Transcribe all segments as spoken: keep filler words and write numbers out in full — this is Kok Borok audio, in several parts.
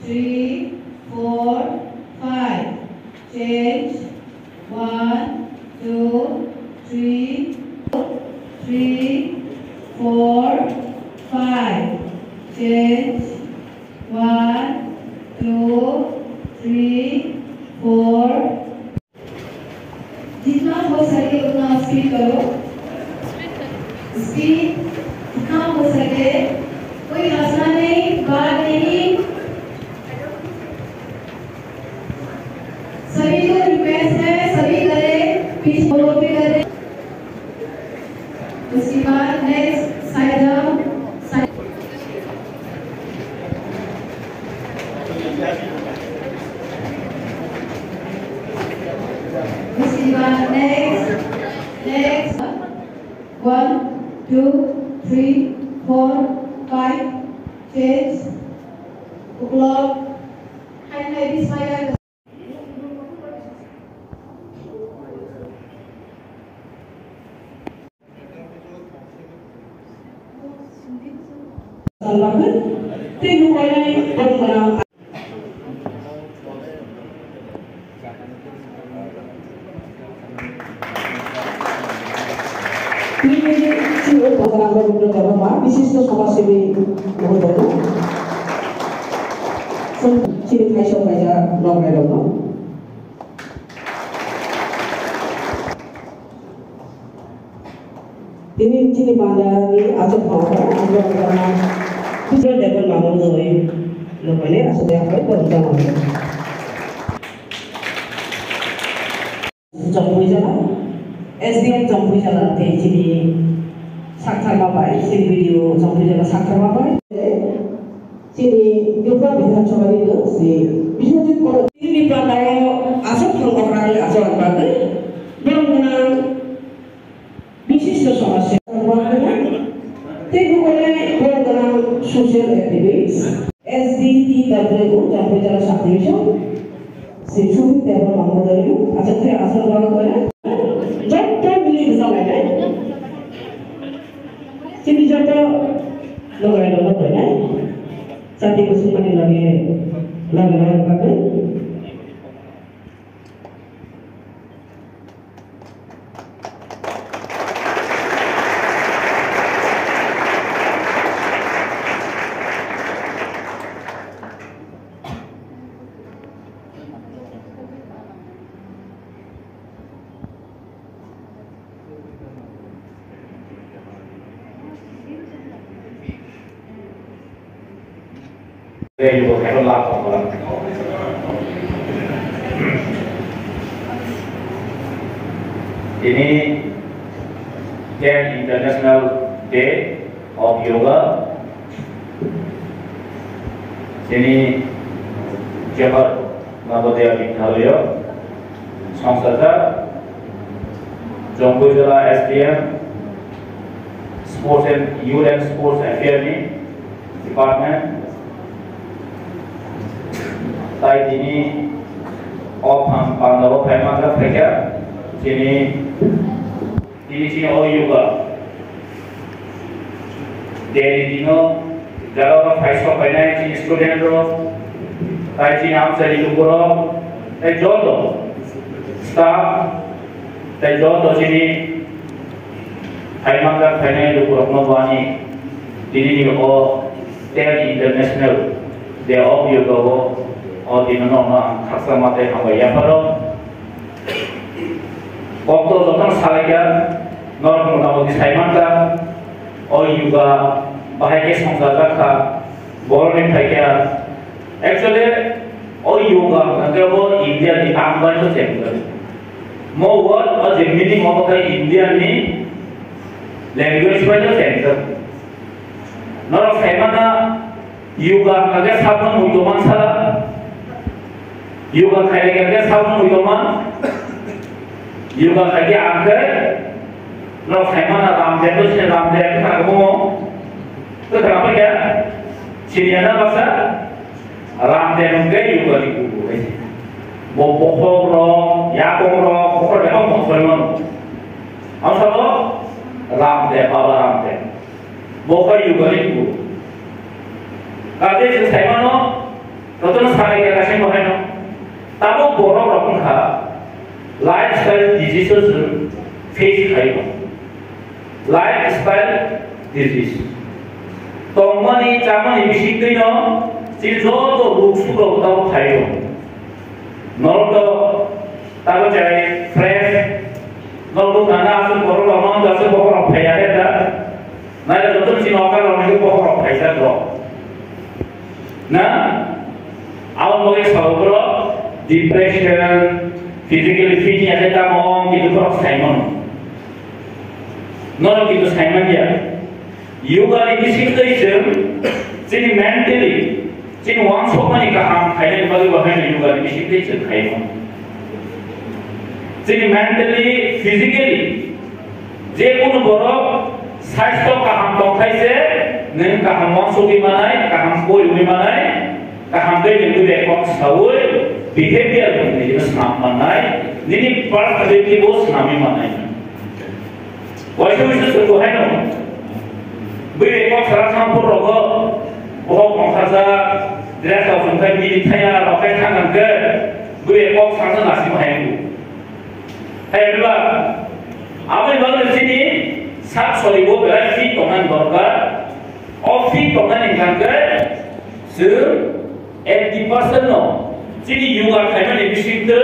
Three, four, five. Change. One, two, three, three, four, five. Change. One, two, three, four. जितना हो सके उतना स्पीड करो। स्पीड जितना हो सके, कोई हंसना नहीं, बात नहीं। सभी को रिक्वेस्ट है, सभी करें, पीछे लोग भी करें। उसके बाद नेक्स्ट साइड जाओ, साइड। उसके बाद next, next. One, two, three, four, five, change, o'clock, hai hai bismaya. Salmakan, tei nukainai bongmana. Tini chini o bongmana bongmana bongmana, bishisto somajsebi bongmana. Chini thaisok kaisa noknai rokno. Tini chini bandani aswk phalkha, aswk phalkha. Khujo Debbarma mungwi nokni aswk ya koi borok jama. Jongpui jala, S D M Jongpui jala tei chini saktharma bai, chini B D O Jongpui jala saktharma bai. Chini Tripura Bidhan Sabha ni si Biswajit Koro. Chini Tripura o aswk thang okra ni aswk bagwi borok gwnang bishisto somajya. Tei bubainai borok gwnang social activist. S D T W Jongpui jala subdivision. Si Sudip Debbarma Mahodoy, aswk khe aswk bagwi kore. Jotto mili bwsa lainai. Chini jotto logai logai kore. Chati kusumani lage, lage lage bagwi. Tini ten International Day of Yoga, tini Jawahar Navodaya Vidyalaya Songchajak, Jongpui jala S D M, Sports and Youth and Sports Affair ni Department, tai tini o phang pandao phaima kha phaikha, chini Tini chini o yoga day ni dino jaga o phai sok phainai chini student rok, tai chini amchaini lukurok, tai joto staff, tai joto chini phai manjak phainai lukurokno bo ani tini ni o ten International Day of Yoga o, o dino no ang khaksa ma tei hambai yapharo. Kokto jotono salaikha, norok motamoti saimankha, o yoga bahai khe songchajak kha, borokni phaikha. Actually, o yoga hwnkhe bo India ni ang bai no chengkha. Mo word o je meaning obo khe India ni language bai no chengkha. Norok saimana, yoga hwnkhe sabno muitu mansala. Yoga khailai khe sabno muitu man. Yoga khaikhe ang khe norok saimana Ramdev, to sini Ramdev khe khna mo. To khna mo ya. Sini ana baksa Ramdev hwnkhe yoga ni guru hai. Bo bokhok rok, yakong rok, bokhok rok mo soi mano. Ang sabo Ramdev, Baba Ramdev. Bo khe yoga ni guru. Kaje se sai mano, to Chwng salai khe kaisa bo haino. Tabuk borok rok wngkha lifestyle diseases face khaio. Lifestyle disease. Tongmani chamani bisingtwino chini joto ruk sukrok tabuk khaio. Norok to tabuk chai fresh. Norok nana aswk borok rok, aswk borok rok phaiya khe da. Naira joto chini okar rok ni borok rok phaijak rok. Na? Abo bagwi sao borok depression, physically fit ya khe tamo, kintu borok saimano. Norok kintu saiman ya. Yoga ni bisingtwi chwng chini mentally, chini uansukmani kaham khainani bagwi bo haino yoga ni bisingtwi chwng khaimano. Chini mentally, physically, je kunu borok sastho kaham tongkhai se, nwng kaham uansugwi manai, kaham koi wngwi manai, kaham khe nwng bebak kok saui, behavior nwng nini swnam mannai, nini personality bo swnamwi mannai. Waisa waisa chwng bo haino. Bui bai kok sara thang phuru rogo, bohok ongkharjak, dress rok chwng khai bini thaya rok khai thang hwnkhe, bui bai kok sara nasi bo haino. Hai ba, aboni bagwi chini sak sori bo belai fit tongnani dorkar. O fit tongnani hwnkhe chwng Eighty percent no chini yoga khaimani bisingtwi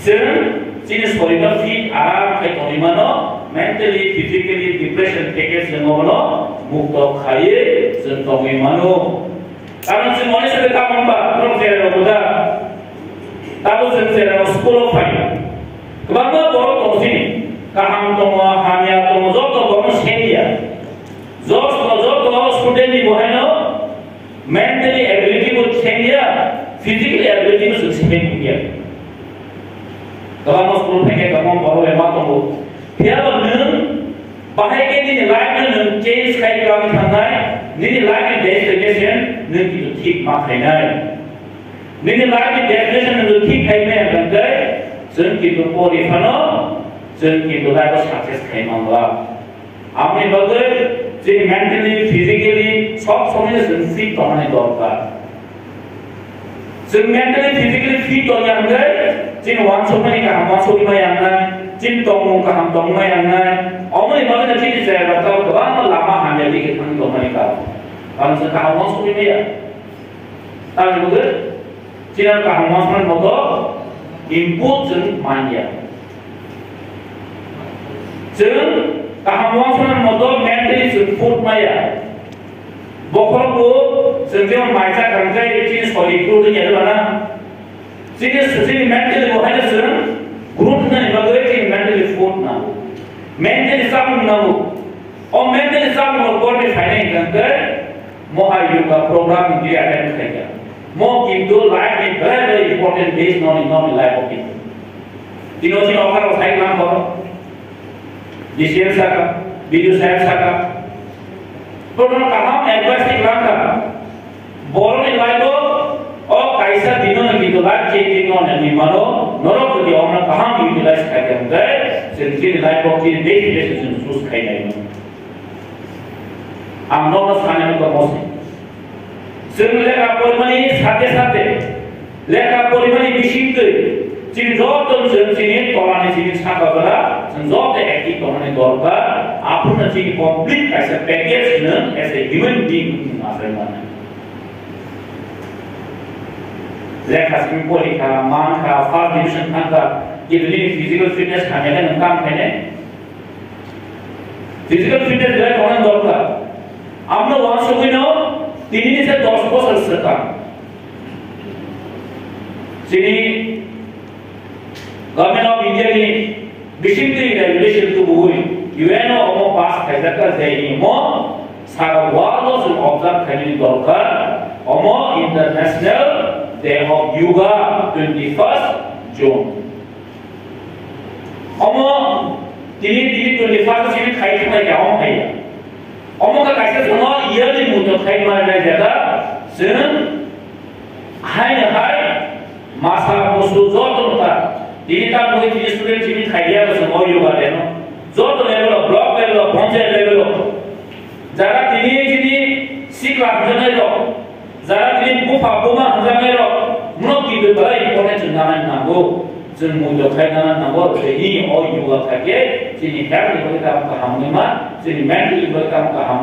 chwng chini sorirno fit aram khai tongwi mano, mentally, physically, depression khe khe chwng obono mukto khaiwi chwng tongwi mano. Karon chwng onek sobe tamo wngba, norok cherai rok da, tabuk chwng cherai rok school o phai. Kwbangma borok tongo chini, kaham tongo, hamya tongo, joto borokno seng ya. Joto, joto student ni bo haino mentally ability bo thengya, physically ability bo chwng sibeng ya. Kwbangma school phai khe kwbangma borok bai ma tongo. Phiya bo nwng bahai khe nini life no nwng change khai kwlangwi thangnai, nini life ni destination nwng kintu thik ma khainai. Nini life ni destination nwng thik khai maya hwnkhe, chwng kintu pori phano, chwng kintu life o success khai mangla. Aboni bagwi chini mentally, physically sob somoi chwng fit tongmani dorkar. Chwng mentally, physically fit tongya hwnkhe chini uansukmani kaham uansukmaya wngnai, chini tongmung kaham tongmaya wngnai. Aboni bagwino chini cherairok kwbangma lama hamya digi thangwi tongmani karon. Karon chwng kaham uansukmaya. Tamni bagwi chini kaham uansukmani moto input chwng manya. Chwng kaham uansukmani moto mentally chwng food maya. Bokhorok bo chwng jemon mai cha kang khe chini sori growth wngya de bana. Chini, chini mentally bo haino chwng growth wngnani bagwi chini mentally food nango. Mentally chamung nango. O mentally chamung rok borni phainai hwnkhe mo hai yoga program ni attend khaikha. Mo kintu life ni very, very important days noni, noni life o kintu. Tino chini okha rok sai lang kho. D C M saka, B D O saheb saka. Program kaham advice ni lang kha. Borok ni life o, o kaisa dino no kintu life changing no nani mano, norok jodi omna kaham utilize khai khe hwnkhe, chwng chini life o chini daily basis chwng choose khai nai mano. Ang nono sanai mano mosi. Chwng lekha porimani sate sate, lekha porimani bisingtwi, chini joto chwng chini tolani chini saka jora, chwng joto active tongmani dorkar, aphuru chini complete kaisa package no as a human being chwng achai mano. Lekha simi porikha, mankha, first division thangkha, kintu nini physical fitness hamya khe nwng kam khainai? Physical fitness belai tongna dorkar. Amno uansugwino tini ni se dos bosor swkang. Chini Government of India ni bisingtwi regulation tubuwi U N o omo pass khaijak kha je imo sara world o chwng observe khainani dorkar, omo International Day of Yoga twenty first June. Omo tini, tini twenty first simi khai thanglaikha, omo phaiya. Omo khe kaisa chwngno yearly movement khai manai jeta chwng haino hai masa musu joto no ta. Tini ta bui tini student tini khai ya chwng o yoga day no. Joto level o, block level o, panchayat level o. Jara tini tini sikla hwnjaknai rok. Jara tini bupha buma hwnjaknai Belai important chwng nana nango, chwng muido khai nana nango, tei hi o yoga khaikhe chini health ni bagwi tamo kaham wngma, chini mental ni bagwi tamo kaham